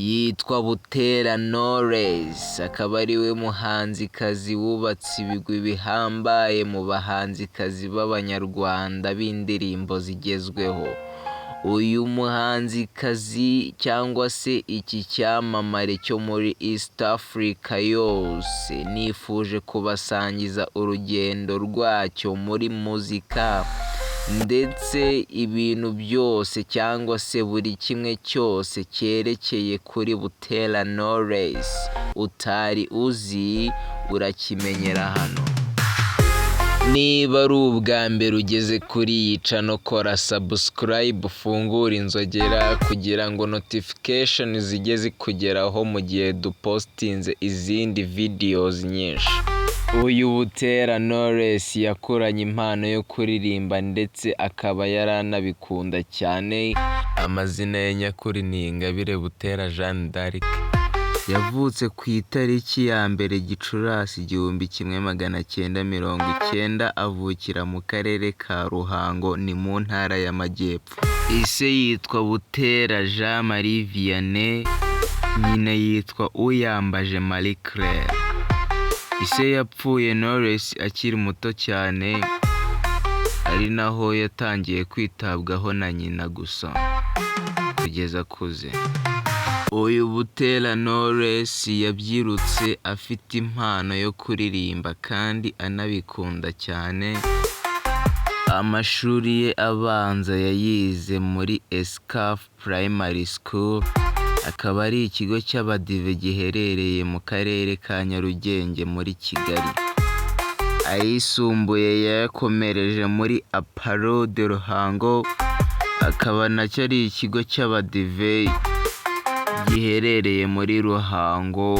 Yitwa Butera Knowless, akaba ari we muhanzikazi wubatse ibigwi bihambaye mu bahanzikazi b'Abanyarwanda b'indirimbo zigezweho. Uyu muhanzikazi cyangwa se iki cyamamare cyo muri East Africa yose, nifuje kubasangiza urugendo rwacyo muri muzika, ndetse ibintu byose cyangwa se buri kimwe cyose cyerekeye kuri Butera Knowless utari uzi, urakimenyera hano. Niba ari ubwa mbere ugeze kuri iyi channel, kora subscribe, ufungure inzogera kugira ngo notification zijye zikugeraho mu gihe dupostinze izindi videos nyinshi. Uyu Butera Knowless yakuranye impano yo kuririmba, ndetse akaba yaranabikunda cyane. Amazina ye nyakuri ni Ingabire Butera Jeanne d'Arc. Yavutse ku itariki ya 1 Gicurasi 1990, avukira mu karere ka Ruhango, ni mu ntara y'Amajyepfo. Ise yitwa Butera Jean Marie Vianney, nyina yitwa Uyambaje Marie Claire. Ise yapfuye Knowless akiri muto cyane, ari naho yatangiye kwitabwaho na nyina gusa kugeza akuze. Uyu Butera Knowless yabyirutse afite impano yo kuririmba kandi anabikunda cyane. Amashuri ye abanza yayize muri ESCAF Primary School, akaba ari ikigo cy'Abadive giherereye mu karere ka Nyarugenge muri Kigali. Ayisumbuye yayakomereje muri APARUDE de Ruhango, akaba nacyo ari ikigo cy'Abadive giherereye muri Ruhango,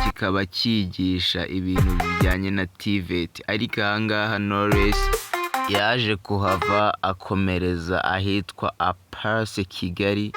kikaba cyigisha ibintu bijyanye na TVET, ariko aha ngaha Knowless yaje kuhava akomereza ahitwa APACE Kigali,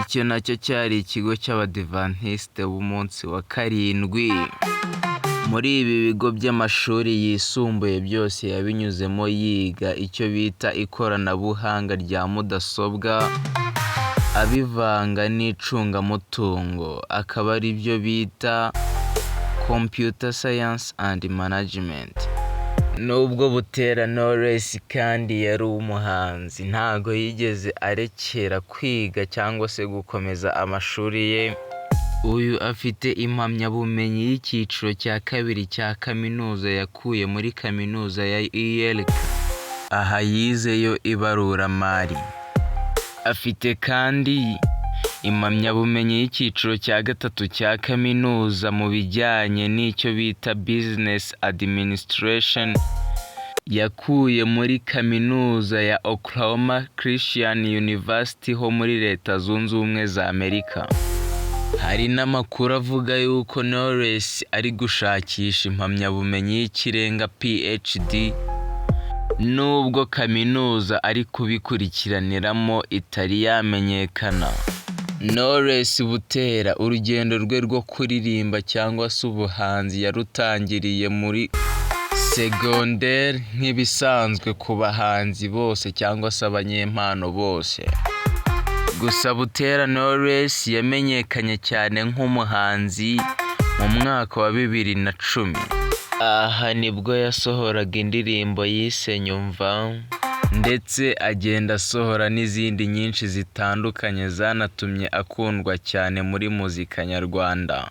icyo nacyo cyari ikigo cy'Abadivantisite b'umunsi wa karindwi. Muri ibi bigo by'amashuri yisumbuye byose yabinyuzemo yiga icyo bita ikoranabuhanga rya mudasobwa, abivanga n'icungamutungo, akaba ari byo bita Computer Science and Management. Nubwo Butera Knowless kandi yari umuhanzi, ntago yigeze arekera kwiga cyangwa se gukomeza amashuri ye. Uyu afite impamyabumenyi y'icyiciro cya kabiri cya kaminuza yakuye muri kaminuza ya ULK, aha yizeyo ibaruramari. Afite kandi impamyabumenyi y'icyiciro cya gatatu cya kaminuza mu bijyanye n'icyo bita Business Administration, yakuye muri kaminuza ya Oklahoma Christian University ho muri Leta Zunze Ubumwe za Amerika. Hari n'amakuru avuga yuko Knowless ari gushakisha impamyabumenyi y'ikirenga PhD, nubwo kaminuza ari kubikurikiraniramo itari yamenyekana. Knowless Butera urugendo rwe rwo kuririmba cyangwa se ubuhanzi yarutangiriye muri segonderi, nk'ibisanzwe ku bahanzi bose cyangwa se abanyempano bose. Gusa Butera Knowless yamenyekanye cyane nk'umuhanzi mu mwaka wa 2010. Aha nibwo yasohoraga indirimbo yise Nyumva, ndetse agenda asohora n'izindi nyinshi zitandukanye zanatumye akundwa cyane muri muzika nyarwanda.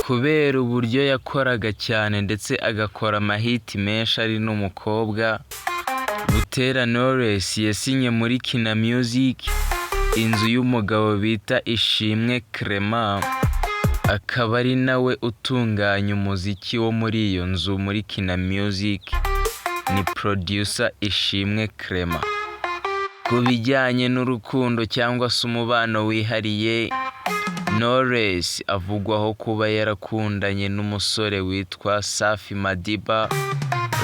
Kubera uburyo yakoraga cyane ndetse agakora amahiti menshi ari n'umukobwa, Butera Knowless yasinye muri Kina Music, inzu y'umugabo bita Ishimwe Clement, akaba ari nawe utunganya umuziki wo muri iyo nzu muri Kina Music, ni producer Ishimwe Clement. Ku bijyanye n'urukundo cyangwa se umubano wihariye, Knowless avugwaho kuba yarakundanye n'umusore witwa Safi Madiba,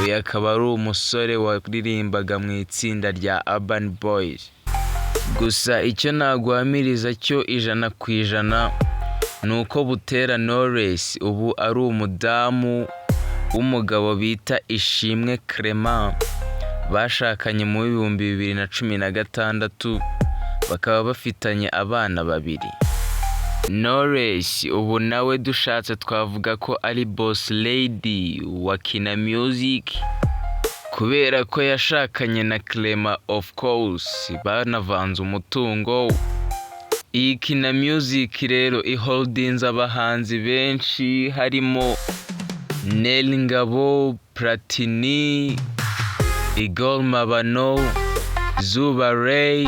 uyu akaba ari umusore waririmbaga mu itsinda rya Urban Boys. Gusa icyo naguhamiriza cyo 100% ni uko Butera Knowless ubu ari umudamu w'umugabo bita Ishimwe Clement, bashakanye mu 2016. Bakaba bafitanye abana babiri. Knowless ubu nawe dushatse twavuga ko ari boss lady wa Kina Music, kubera ko yashakanye na Clement, of course banavanze umutungo. Iyi Kina Music rero iholdinze abahanzi benshi, harimo Nel Ngabo, Platini, Igor Mabano, Zuba Ray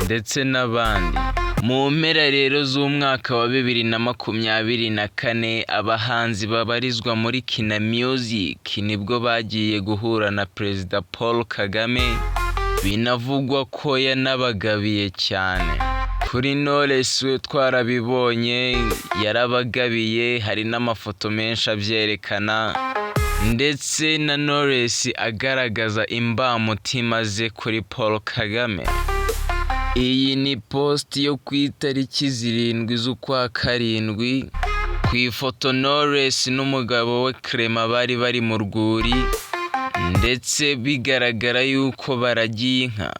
ndetse n'abandi. Mu mpera rero z'umwaka wa 2024, abahanzi babarizwa muri Kina Music nibwo bagiye guhura na Perezida Paul Kagame, binavugwa ko yanabagabiye cyane. Kuri Knowless we twarabibonye, yarabagabiye, hari n'amafoto menshi abyerekana, ndetse na Knowless agaragaza imbamutima ze kuri Paul Kagame. Iyi ni post yo ku itariki 7 z'ukwa karindwi. Ku ifoto, Knowless n'umugabo we Clement bari bari mu rwuri, ndetse bigaragara yuko baragiye inka.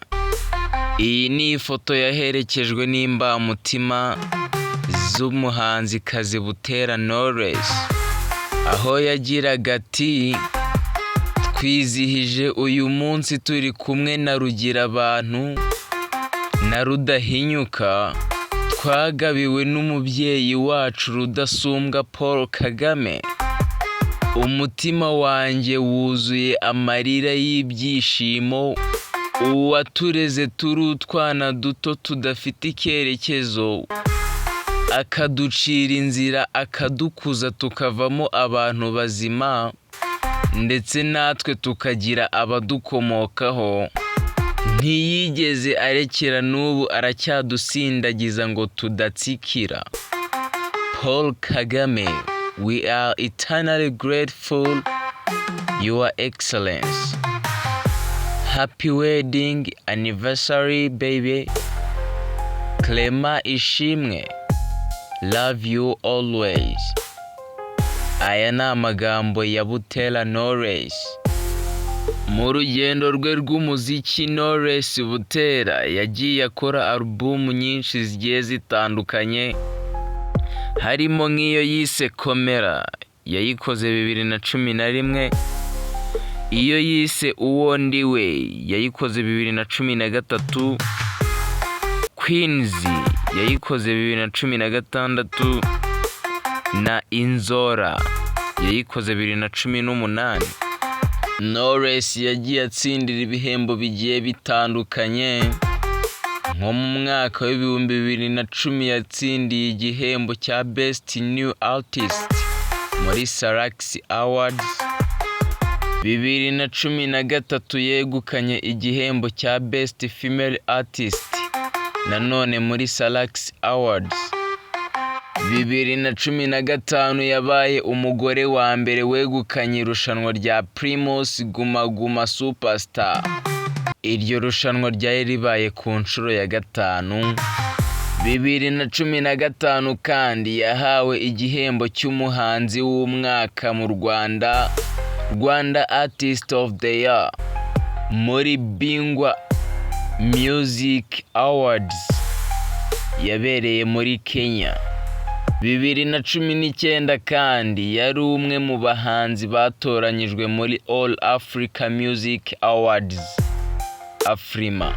Iyi ni ifoto yaherekejwe n'imbamutima z'umuhanzikazi Butera Knowless, aho yagiraga ati: "Twizihije uyu munsi turi kumwe na Rugirabantu na Rudahinyuka, twagabiwe n'umubyeyi wacu Rudasumbwa Paul Kagame. Umutima wanjye wuzuye amarira y'ibyishimo. Uwatureze turi utwana duto tudafite icyerekezo, akaducira inzira, akadukuza tukavamo abantu bazima, ndetse natwe tukagira abadukomokaho, ntiyigeze arekera, n'ubu aracyadusindagiza ngo tudatsikira. Paul Kagame, we are eternally grateful, Your Excellence. Happy wedding anniversary, baby. Clement Ishimwe, love you always." Aya ni amagambo ya Butera Knowless. Mu rugendo rwe rw'umuziki, Knowless Butera yagiye akora alubumu nyinshi zigiye zitandukanye, harimo nk'iyo yise Komera, yayikoze 2011, iyo yise Uwo Ndiwe, yayikoze 2013, Queens, yayikoze 2016, na Inzora, yayikoze 2018. Knowless yagiye atsindira ibihembo bigiye bitandukanye. Nko mu mwaka wa 2010 yatsindiye igihembo cya Best New Artist muri Salax Awards. 2013 yegukanye igihembo cya Best Female Artist, nanone muri Salax Awards. 2015 yabaye umugore wa mbere wegukanye irushanwa rya Primus Guma Guma Superstar. Iryo rushanwa ryari ribaye ku nshuro ya gatanu. 2015 kandi yahawe igihembo cy'umuhanzi w'umwaka mu Rwanda, Rwanda Artist of the Year, muri Bingwa Music Awards yabereye muri Kenya. 2019 kandi yari umwe mu bahanzi batoranyijwe muri All Africa Music Awards, AFRIMA.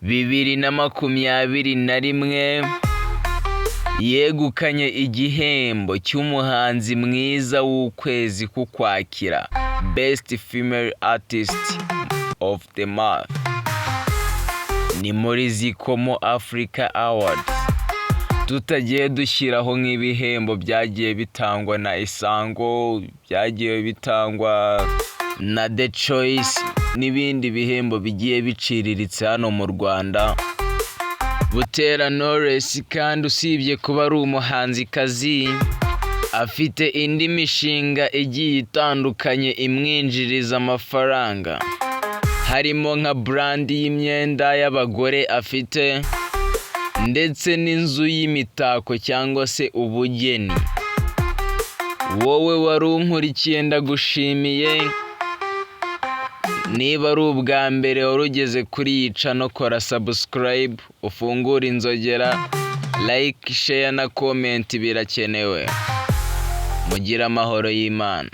2021 yegukanye igihembo cy'umuhanzi mwiza w'ukwezi k'Ukwakira, Best Female Artist of the Month, ni muri Zikomo Africa Awards. Tutagiye dushyiraho nk'ibihembo byagiye bitangwa na Isango, byagiye bitangwa na The Choice n'ibindi bihembo bigiye biciriritse hano mu Rwanda. Butera Knowless kandi, usibye kuba ari umuhanzikazi, afite indi mishinga igiye itandukanye imwinjiriza amafaranga, harimo nka brand y'imyenda y'abagore afite, ndetse n'inzu y'imitako cyangwa se ubugeni. Wowe wari unkurikiye, ndagushimiye. Niba ari ubwa mbere wari ugeze kuri iyi channel, kora subscribe, ufungure inzogera, like, share na comment birakenewe. Mugire amahoro y'Imana.